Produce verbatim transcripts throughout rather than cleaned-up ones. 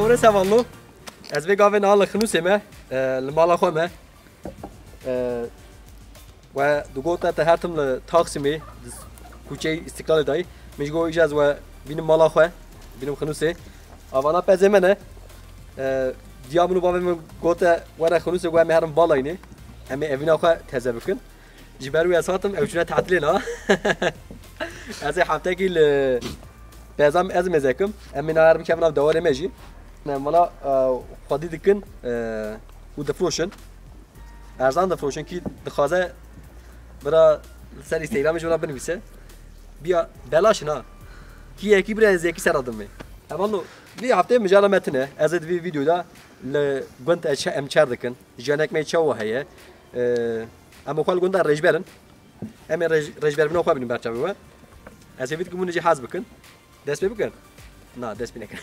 Ore sevanlo. Ez vê gavê niha li Xinûsê me, e, li mala xwe me. E, we digote te her tim li Taksimê, di kuçeyê Îstiklalê dayî. Min jî got, îja ez we bînim mala xwe, bînim Xinûsê. Avana pezê me ne. E, diya min û bavê min gote, were Xinûsê, got, em ê herin Valayînê. Em ê evîna xwe teze bikin. Ji ber wî ez hatim, ew çûne tatilê na. Ez ê heftekî li pezam ez mêze kim. Em ê nahar bikevin nav dewarê me jî. Em vana, e, xwedî dikin, e, û difroşin. Erzan difroşin kî dixwaze bira li ser Instagramê ji min re binivîse. Biya belaş in ha. Kî yekî bira ez yekî ser adim vê. Hevalno, vî heftê mijala me tine. Ez ê di vî vîdyoda li gund e çe-, em çer dikin. Jiyanek me çawa heye. E, em xwe li gunda rêjber in. Em ê rêj-, rêjberbûna xwe bînin ber çavê we. Ez ê vî dikim hûn jî hez bikin. Dest pê bikin? Na, dest pê nekin.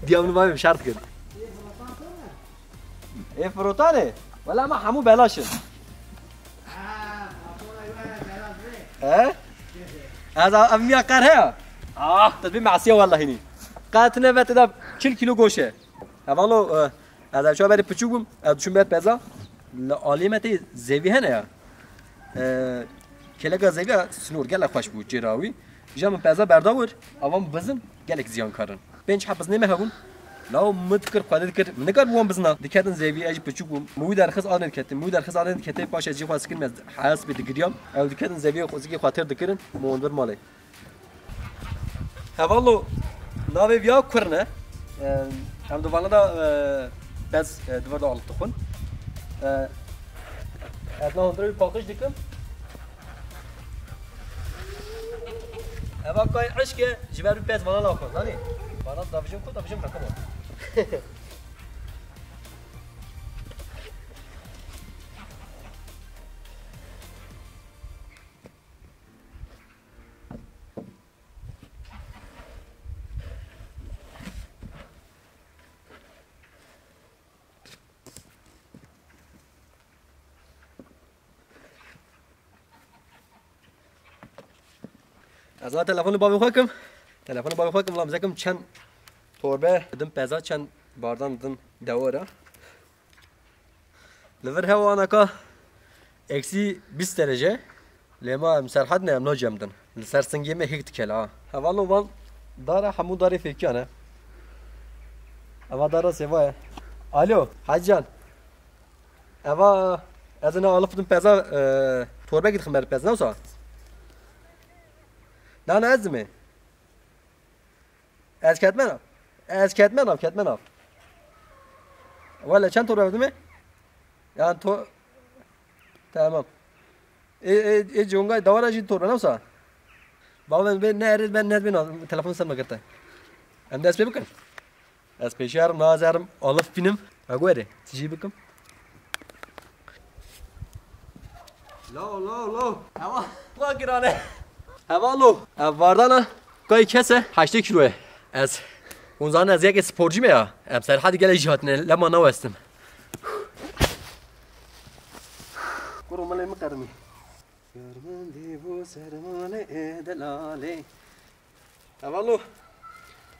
Diya min vayê şart kir. Ê firotan e? Wela, ma hemû belaş in. He? Ez a-, ev miya qer heye? Ah, te bê masiya wellahî nî. Qet ne ve te da çil kîlo goş e. Hevalno, e, ez ev çawa berê piçûk bûm, ez diçûm ber peza, li aliyê me tê zevî hene ya. E, kêleka zevî ya, sinor gelek xweş bû, çêra wî. Îja min peza berda wir, avan bizin gelek ziyankar in. Pênc heb bizinê me hebûn. Law min dikir, xwedê dikir, min nikar bi wan bizina. Diketin zevî, ez jî piçûk bûm. Min wî derxist anê diketin, min wî derxist anê diketê, paş ez jî xwe sikin, ez hespê digiriyam. Ew diketin zevî, xwezikê xwe têr dikirin, min wan bir malê. Hevalno, navê viya kur ne. Em, em di vana da, e, pez, e, di vir de alit dixwin. E, ez na hundirê wî paqij dikim. Eva kay eşke ji ber wî pez vana naxwin. Zanî? Vana davijin ku davijin bırakın o. Ez ha telefonê bavê xwe kim. Telefonê bavê xwe kim, lam zekim çend torbe din peza, çend bardan din dewara. Li vir hewa anaka eksi bîst derece. Lê ma em serhed ne, em nacem din. Li ser singê me hêk dikele ha. Hevalno, van dara hemû darê fêkiyan e. Eva dara sêva ye. Alo, Hacî can. Eva, ez ina alif din peza, e, torbekî dixim ber pez, ne wisa? Na, na, ez dime. Ez ketme nav. Ez ketme nav, ketme nav. Wele çend torbe dime? Yan to-, tamam. Ê, ê, ê, conga dawara jî torbe, ne wisa? Bavê min bê ne erê, ben ne bê na, telefon ser me girte. Em dest pê bikin. Ez pêşiyarim, nazerim, alif bînim. Ew erê, tijî bikim. Lo, lo, lo. Heval, va girane. Heval lo. Ev vardana kay kese heştê kîlo ye. Ez, hûn zanin ez yekê sporcî me ya. Em serhedî gelek jî hatine, lema nawestim. Kuro milê mi qermî. Yarmendî bo sermanê ê delalê. Hevalno.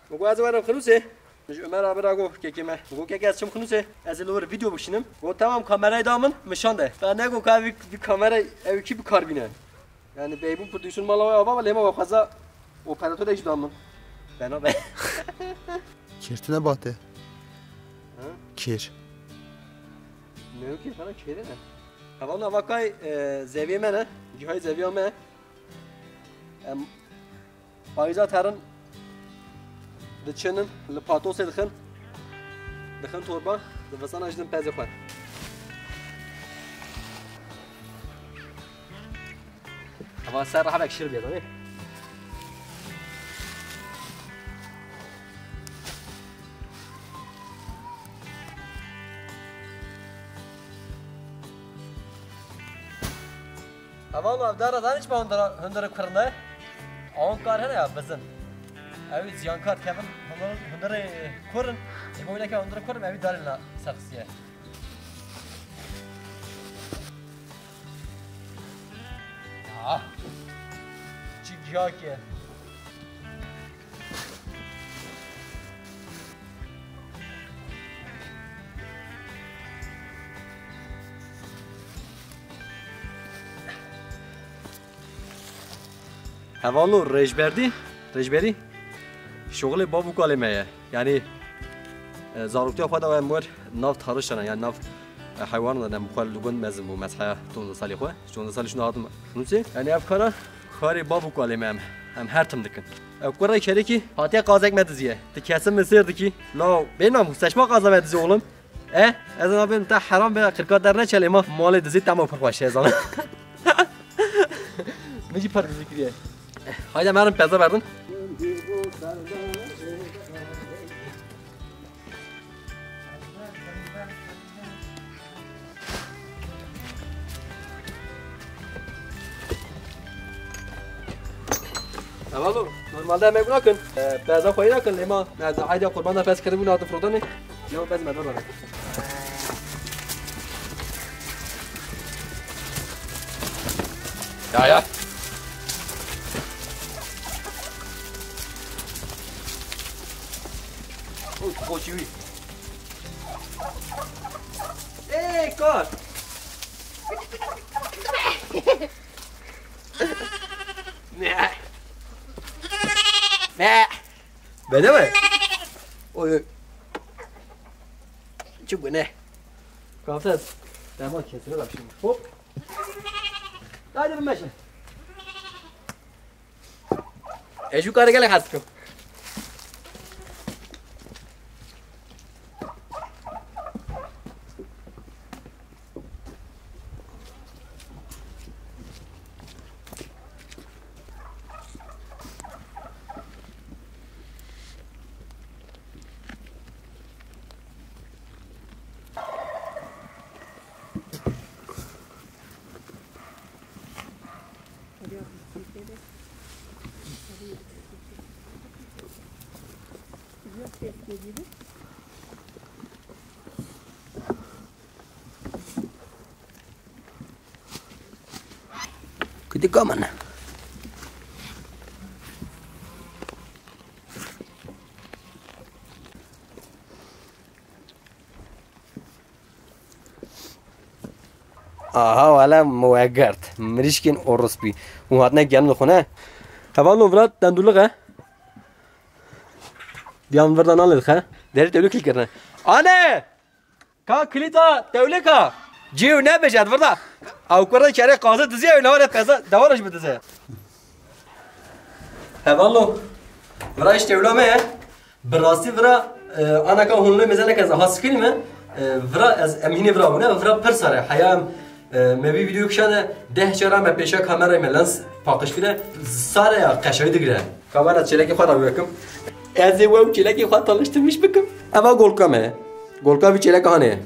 Min got ez ê werim Xinûsê. Min ji Ömer abi re got, kekê me. Min got, kekê ez çim Xinûsê. Ez ê li wir vîdeo bikişînim. Got, tamam, kamerayê da min, min şande. Te negot ka vî, vî kamerayê ew kî bi kar bîne. Yani Beybûn prodüksiyon mala wê ava, lê ma we xweza operatorê jî da min. Bena be. Kêr tune bate. Ha? Kêr. Ne yok ki, bana kêre ne? Hevalno, ava kay, e, zeviyê me ne? Cihayê zeviya me. Em, payîza terin diçinin, li patosê dixin, dixin torba, di vistana jî din pezê xwe. Ava ser rehavek şir bê, zanî? Hevalno, ev dara zanî çima hundira, hundira kurine? Awan kar hene ya, bizin. Ew ziyankar kevin, hundir, hundirê kurin. Ê bo neke hundirê kurin, ew darê na serxistiye. Ah. Çi giyak e. Hevalo rêjberdî, rêjberî şoxilê bav û kalê me ye. Yanî, e, zaroktiya xwe de em wer nav tarişan, yanî nav, e, heywanan de em xwe li gund mezin bû, mezheya çonzeh salî xwe, çonzeh salî şûna hatim Rûsê. Yanî ev kara karê bav û kalê me em, em her tim dikin. Ev kurê kerekî hatiye qazek me diziye. Ti kesin min sêr dikî. Law, bê nam, seçma qaza me diziye oğlum. E, ez ena bêm te heram be, qirka derneçelê ma. Malê dizî tema pir xweş e, ez ana. Min jî pir dizî kiriye. Haydi, merin peza verdin. Hevalo, normalde em ê nakin. E, peza xwe nakin, lê ma, me di Eyda Qurban de pez kiribû, natin firotanê. Lê o pez me dor. Ya, ya. Ey, kar. Ne? Ne? Bende mi? Oy, oy. Çi bu ne? Kafes. Tamam, kesire bak şimdi. Hop. Haydi bir meşe. E, şu karı gel, kaskım. Kudika min e. Aha, wele min we girt. Mirîşkên orospî. Hûn hatine genim dixwine. Hevalno vira dendûliq e. Diya min vir de nalê dixe. Derê tewlê kilît kirine. Ane! Ka kilîta tewlêka. Cî û nebêje, vir de. Ew kurê kerê qazê diziye, ew neware peza, dewara jî bidize. Hevalno. Vira îş tewla me ye. Bi rastî vira, e, anaka hûn lê mêze neke ez aha screen me. E, vira ez, em hînê vira bûne, vira pir sar e. Heya em, e, me vî vîdeo kişane deh cara me pêşa kamerayê me lens paqij kire. Sar e ya, qeşayî digire. Kamera çêlekê xwe re wê kim. Ez ê we û çêlekê xwe taniştirmiş bikim. Eva golka me ye. Golka vî çêleka hanê ye.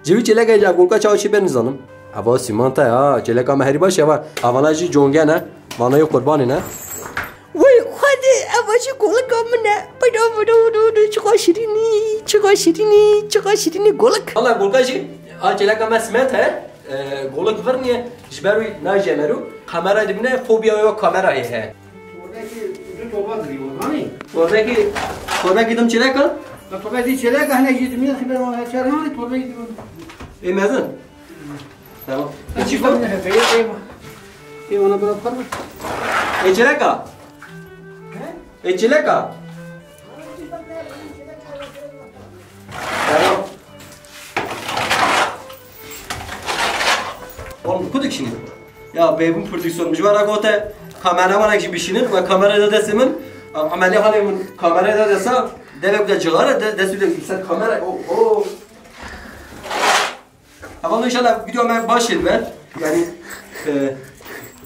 Ji vî çêlekê, ya golka çawa çêbe nizanim. Eva sîmanta ya, çêleka me herî baş e, eva. Evana jî conge ne, vana yê qurbanê ne. Wey Xwedê, eva jî golika min e. Bida, bida, bida, bida, çiqa şirînî, çiqa şirînî, çiqa şirînî golik. Valla golka jî, a çêleka me sîment e, e, golik vir niye, ji ber wî nayê jemerû. Kamera dibîne, fobiya wê kamera heye. Torbekî du torba dirî o, zanî? Torbekî, torbekî dim çêleka? Ya torbekî çêleka, hene jî dimîne, xiber wan her çar hene, torbekî dim. Ê mezin? Tamam. Ê çi kor? Ê, ê, ê, ona bira kor. Ê çêleka? He? Ê çêleka? Tamam. Oğlum, ku dikişînin? Ya Beybûn Prodüksiyon, ji we re gote kameramanek jî bişînin, we kamerayê de destê min, emelî halê min kamerayê de desa, devek de cixare, de, destê de ser kamera, o, o. Hevalno, înşallah vîdeo me baş ê dibe. Yanî, e,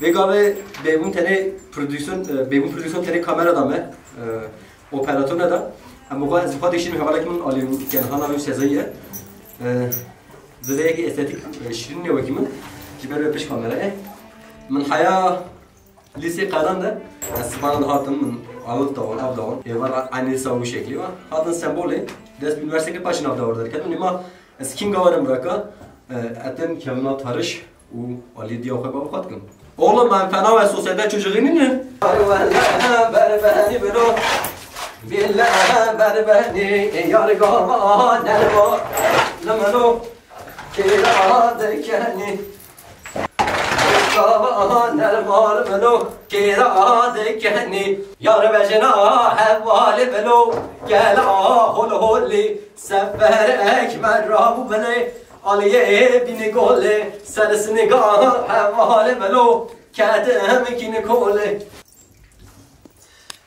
vê gavê Beybûn tenê prodüksiyon, e, Beybûn Prodüksiyon tenê kamera da me. E, Operator ne da. Em xwe, ez xwe dikişînim, hevalekî min Alî Kenhan, navê wî Sezayî ye. E, zêde yekî estetik, e, şirîn ne wekî min. Ji ber wê pişt kamerayê. Min heya lîsê qedan de, ez sibana dihatim, min aliv dawon, av dawon. Êvar eynî lîsa wî şeklî wa. Hatin Stenbolê, dest bi unîversîteyê kir, paşê nav dawar derketim. Nîma ez kînga warim raka, e, etin kevna tariş û alî diya xwe bav xwe dikim. Oğlum, em fena ve sosyete çocuğu nînin. Berbenî biro, bile berbenî, yar gama nerva, lemelo, kira dekenî. Gava nermal melo kêra dikenî. Yar bejina hevalê melo gela hol holî. Sefer ekmer rabû belê aliyê bînî golê. Ser siniga hevalê melo kedim kînî kolê.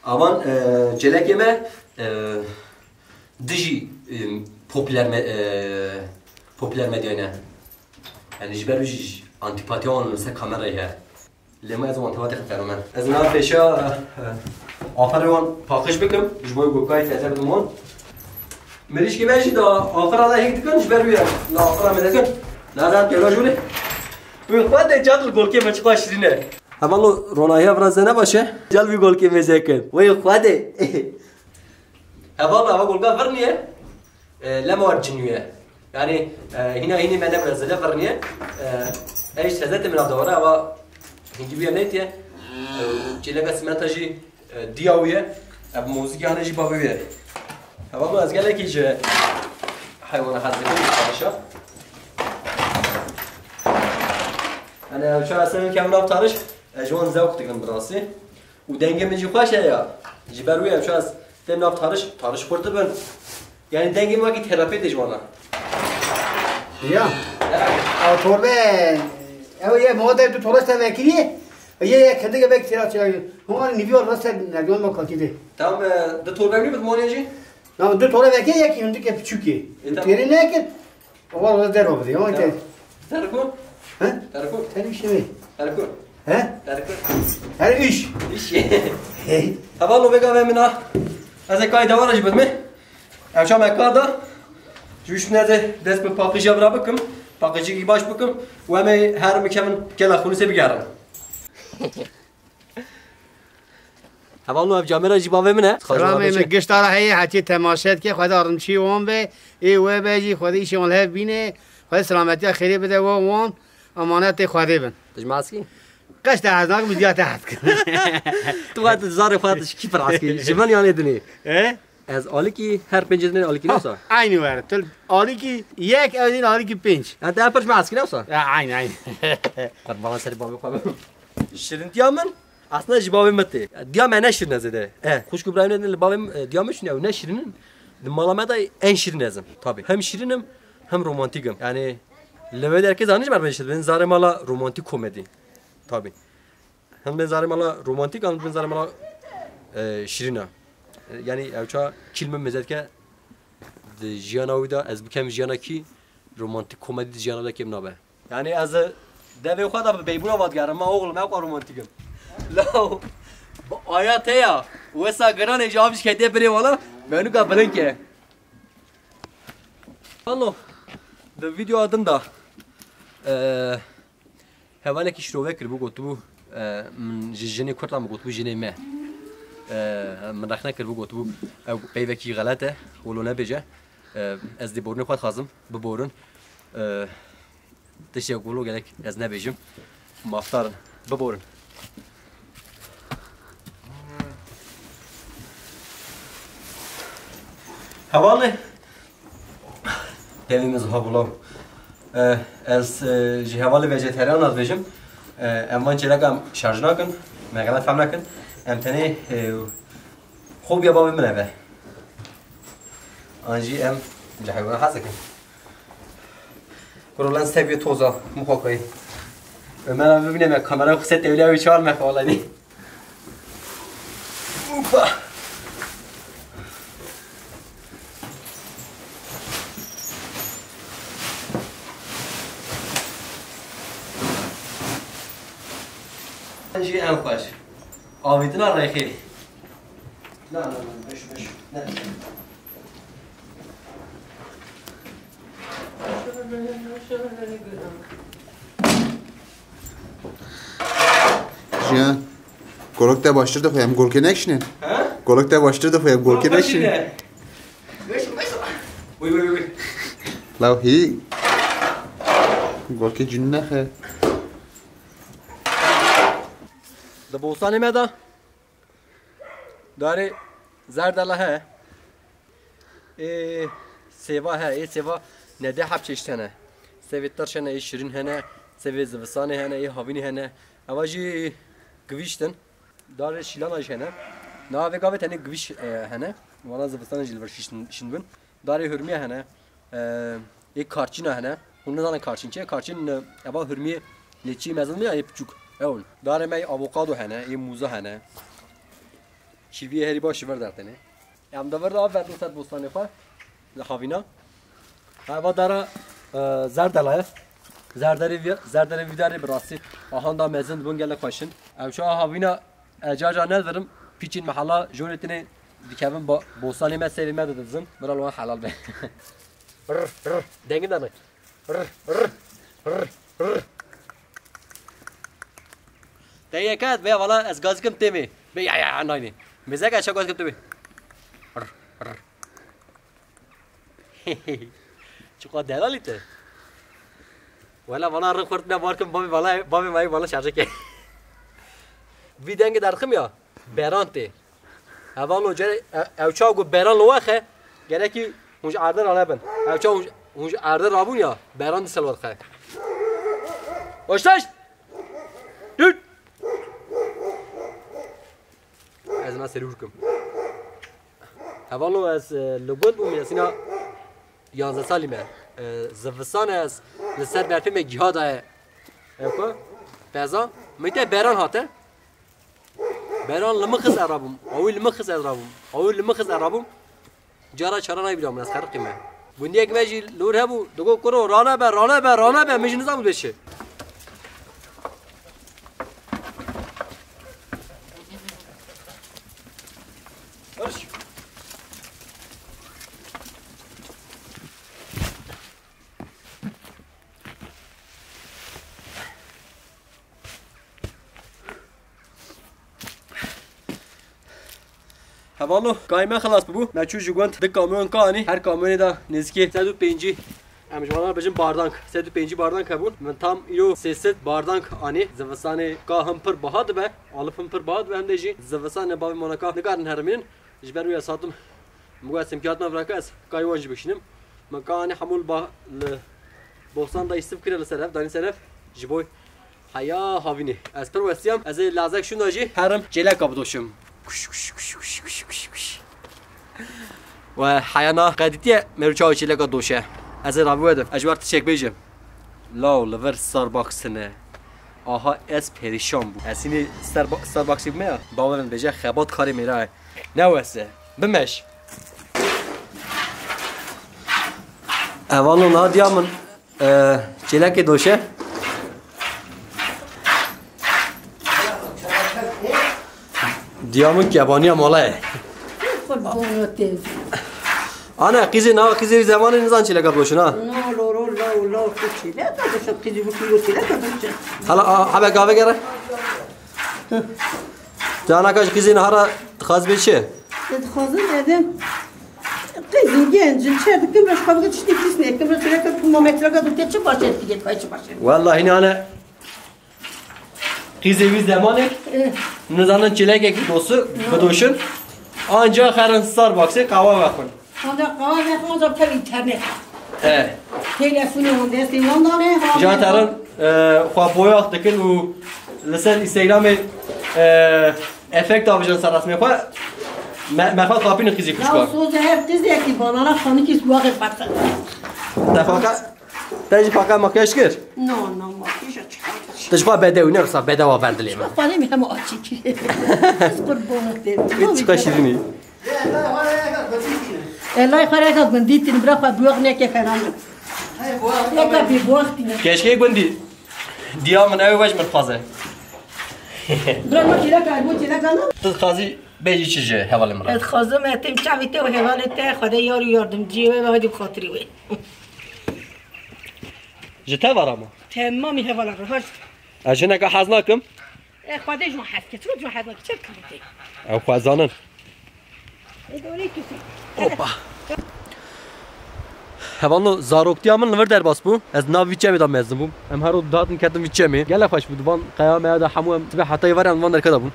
Avan, e, celekê me, e, dijî, e, popüler me-, e, popüler medyayê ne. Yani ji ber wî jî antîpatiya wan li ser kamerayê heye. Lê ma ez wan tevatê xwe fenomen. Ez niha pêşiya, e, e, aferê wan paqij bikim, ji bo gokayê teze bidim wan. Mirîşkê me jî da afira da hêk dikin, ji ber wî ye. La afira me dikin. Nazan pêla jûrê. Wî xwe de cat li golkê me çiqa şirîn e. Hevalno ronahiya vira zene baş e. Cal vî golkê mêze kin. Wey Xwedê. Hevalno eva golka vir niye. E, lema war cinû ye. Yani, e, hîna hînî me nebire zile vir niye. E, ev jî teze tê min dawara eva hingî bûye neytiye. E, çêleka simenta jî, e, diya wî ye. Ev mozîk yani jî bavê wî ye. Hevalno ez gelekî ji heywana hez dikim, tarişa. Yani ev çawa senin kevin av tarış. Ez ji wan zewq digirim bi rastî. Û dengê min jî xweş e ya. Ji ber wê em şaz tên nav tariş, tariş xurt dibin. Yani dengê min wekî terapiya tê ji wan re. Ya. Ya. Ew torbe, ew ye, mewada tu torbe te vekiriye. Ye, ye, kende ge bek tera tera. Hûn nîviyo rase nerdiwan ma kakî de. Tamam, e, du torbe min bi moniye jî? Ya, du torbe vekiriye, yekî hindike piçûkê. E, tamam. Têrê neke. Ola ola derva bidê, ama te. Terko? He? Terko? Terko şey. Terko? He? Terko? Her iş. İş. He? Heval o vega ve mina. Ez ê kay dewara jî bidme. Ev çam e kar da. Ji wî şûnê ez ê dest bi paqijîya vira bikim. Paqijîkî baş bikim. Û em ê her mikevin kela xulûsê bigerin. Hevalno ev camêra jî bavê min e. Ramê min gişta re heye, hetî temaşe dike, Xwedê armçî wan be, ê we be jî, Xwedê îşê wan li hev bîne, Xwedê selametiya xêrê bide we wan, emanetê Xwedê bin. Tu ji me hez kî? Qeş te hez nakim, ziya te hez kim. Tu xwe tu zarê xwe tu ji kî pir hez kî? Ji min yan ê dinê? E? Ez alikî her pêncê dinê alikî ne wisa? Aynî were. Tu alikî yek, ez din alikî pênc. Ya te her pir ji me hez kî ne wisa? Ya, aynî, aynî. Qurbana serê bavê xwe bim. Şirintiya min aslında ji bavê min tê. Diya me ne şirin e zêde. E, xwişk û birayê min li bavê min, e, diya min şirin e, ew ne şirin in. Di mala me de en şirin ez im. Tabii. Hem şirin im, hem romantîk im. Yani, li wê derkê zanî ji ber me şirin. Zarê mala romantîk komedî. Tabii. Hem bên zarê mala romantîk, hem bên zarê mala, e, şirin e. E, yani, ew ça kîl min mêze dike, di jiyana wî de, ez bikem jiyana kî, romantîk komedî di jiyana wî de kêm nabe. Yani ez devê xwe de bi beybûna vadigerim, ma oğlum, ew qar romantîk im. Law, bi aya te ya, wesa giranê ji av ji ketê birê wala, menûka bilind ke. Alo, di vîdeoya din de, e, hevalekî şirove kiribû, gotibû, e, min ji jinê Kurd re min gotibû jinê me. E, min rexne kiribû, gotibû, ew peyvekî xelet e, wilo nebêje. E, ez dê borînê xwe dixwazim, biborin. E, Tiştek wilo gelek ez nebêjim. Mafdar in. Biborin. Hevalê. Devê min ziha bû law. E, ez, e, ji hevalê vejeteryan ez bêjim. E, em van çêleka em şarj nakin. Me xelet fehm nekin. Em tenê, e, Hobiya bavê min ev e. An jî em ji heywana hez dikin. Kuro lan stevê toza, muxakayî. Ömer abi bibîne me, kamera xise tevliya wî çar me xalanî. Hoppa. An jî em xweş. Avîtina rêxê. Na, na, na, beş, beş. Ne? Jiyan, golek te baştir dixuye, em golkê nekişînin. He? Golek te baştir dixuye, em golkê nekişînin. Beş, beş. Wî, wî, wî, wî. Law hî. Golkê cûn nexe. Di bostanê me de darê zerdala he. Ê sêva he, ê sêva nedê heb çeşit hene. Sêvê tirş hene, ê şirîn hene, Sêvê zivistanê hene, ê havînê hene. Eva jî givîştin. Darê şîlana jî hene. Niha vê gavê tenê givîş, e, hene. Wana zivistanê jî li vir şîştin, şîndibin. Darê hurmiyê hene. E, ê karçîna hene. Hûn nizanin karçîn çi ye? Karçîn, e, eva hurmiyê lê çî mezin ya, ê piçûk. Ew in. Darê me ê avokado hene, ê mûza hene. Kîviyê herî baş ji vir dertêne. Em di vir de av verdin ser bostanê xwe. Li havîna. Ha, eva dara, e, zerdela ye. Zerderê vî, zerderê vî derê bi rastî ahanda mezin dibin gelek xweşin. Ew çawa havîna, e, car car nedivirim. Pîçên me hela jorê tinê dikevin ba-, bostanê me, sêvê me didizin. Miral wan helal be. Rr, rr. Dengin dane. Rr, rr, rr, rr. Te yeket be, valla ez gaz kim têmê. Be ya, ya, ya, nayne. Mêzek ez gaz kim têmê. Rr, rr. Çiqa delalî te. Wela vana rin xurt ne bar kim, bavê valla, bavê mayî valla şarjeke. Vî dengê derxim ya. Beran tê. Hevalno, cere, e, ew çawa ku beran li wexe, gerekî hûn ji erdê ranebin. Ew çawa hûn, hûn ji erdê rabûn ya, beran dîsa li we dixe. Hoştaş! Dût! Ez na serî hûr kim. Hevalno, ez, e, li gund bûm, yasîna yanzdeh salî me. E, zivistan e, ez li ser berfê me giha daye. Ew ku, peza, min te beran hate. Beran li min xist ez rabûm. Awî li min xist ez rabûm. Awî li min xist ez rabûm. Cara çara nayî bira min, ez xeriqî me. Gundiyek me jî li wir hebû, digot, "Kuro, rane be, rane be, rane be." Min jî nizanibû bê çi. Hevalno, kayê me xilas bûbû. Me çû ji gund du kamyon ka anî. Her kamyonê de nêzîkî sed û pêncî, em ji wana bêjin bardank. Sed û pêncî bardank hebûn. Min tam îro sê sed bardank anî. Zivistanê ka him pir biha dibe. Alif him pir biha dibe, hem de jî zivistanê bavê mala ka nikarin herimînin. Ji ber wî ez hatim. Min got, ez simkiyat me virake, ez kayê wan jî bikişînim. Min ka anî hemû li ba-, li bostan da îstif kire li ser ev, danî ser ev. Ji bo heya havînê. Ez pir westiyam, ez ê lazek şûnda jî herim çêleka bidoşim. Kuş, kuş, kuş. We heya na qedîtiye, mêro çawa çêleka doşe. Ez ê ravî we dim. Ez ji we re tiştek bêjim. Law, li vir Starbucks tune. Aha, ez perîşan bûm. Ez hînî Starbu-, Starbucksê bûme ya. Bavê min bêje, xebat karê mêra ye. Ne wes e. Bimeş. Ev ano nadiya min, e, çêlekê doşe. Diya min kebaniya mala ye. Qurbana te. Ana, qîzê na, qîzê wî zemanê nizan çêleka bidoşin ha. Na, lo, lo, lo, lo, tu çêleka bidoşin, qîzê wî kîlo çêleka bidoşin. Hala, a, hebe gave gere. Te ana kaç qîzê nahara dixwaz bê çi? Te dixwazin dedim. Qîzin genc in, çer dikin, reş xwe bigin, tiştê pîs nekin, reş reka tu mametreka dû te çi baş et, dike kay çi baş et. Wellahî nane. Qîzê wî zemanê Eh. nizanin çêlekekî dosu bidoşin. Anca xerin Starbucksê qehwe vexwin. Anca qehwe vexwin, anca tev înternet. Eh. Telefonê wan destê wan dane, ha. Ja terin, e, xwe boyax dikin û li ser Instagramê, e, efekta bijin ser resmê xwe. Me, me xwe xapînin qîzê kuşka. Ya soze her qîzekî banana xanikî suwaxê patxe. Te faqa Te jî faqa makyaj kir? No, no, makyaj açık. Te ji xwe bedew ne, wisa bedewa ver dilê min. Xalê min hema açık. Ez qurbana te. Çiqa şîrînî. Elay xwe reka gundî tin, bira xwe buwax neke fena min. Eka bi buwax tîne. Keşke gundî. Diya min ew wej min dixwaze. Bira ma çêleka, bu çêleka ne? Tu dixwazî bêjî çi ji hevalê min re? Ez dixwazim etim çavê te û hevalê te, Xwedê yar û yardimcî we ve, hadi bi xatirî we. Ji te ve re ma? Temamî hevala re, her. Ez jineka hez nakim. E, Xwedê ji wan hez ke. Çima ji wan hez nake? Çer kir te? Ew xwe zanin. E, de orê kisi. Hoppa. Hevalno, zaroktiya min li vir derbas bû. Ez nav vî çemê de mezin bûm. Em her roj dihatin ketin vî çemê. Gelek xweş bû. Di van qeya me de hemû em sibê heta êvarê em di van derke de bûn.